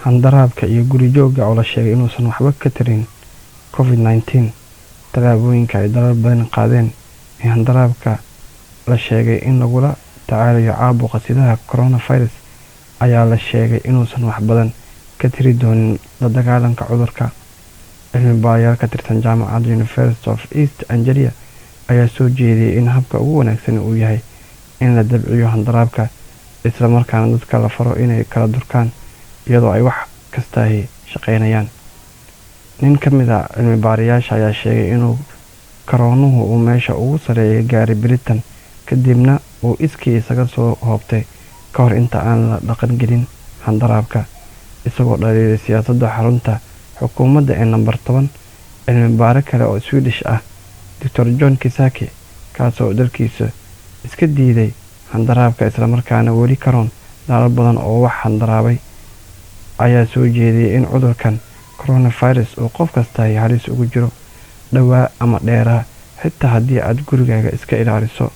Handaraabka iyo guri joogga oo la sheegay inuusan waxba ka tarin COVID-19. Tallaabooyinka ay dalal badan qaadeen ee handaraabka la sheegay in lagula tacaalayo caabuqa sidaha coronavirus ayaa la sheegay inuusan wax badan ka tari doonin la dagaalanka cudurka. Cilmi baarayaal ka tirsan jaamacadda University of East Anglia ayaa soo jeediyay in habka ugu wanaagsan uu yahay in la dabciyo handaraabka, isla markaana dadka la faro inay kala durkaan iyadoo ay wax kastaahi shaqeynayaan. Nin ka mid ah cilmi baarayaasha ayaa sheegay inuu karoonuhu uu meesha ugu sarreeya gaaray Britain, kadibna uu iskii isaga soo hoobtay ka hor inta aan la dhaqan gelin handaraabka, isagoo dhaliilay siyaasadda xarunta xukuumadda ee nambar 10. Cilmi baare kale oo Swedish ah, Dr John Kisaki, kaasoo dalkiisa iska diiday handaraabka islamarkaana weli karoon dalal badan oo wax handaraabay, ayaa soo jeediyay in cudurkan coronavirus uu qof kastaahi halis ugu jiro, dhowaa ama dheeraa, xitaa haddii aad gurigaaga iska ilaaliso.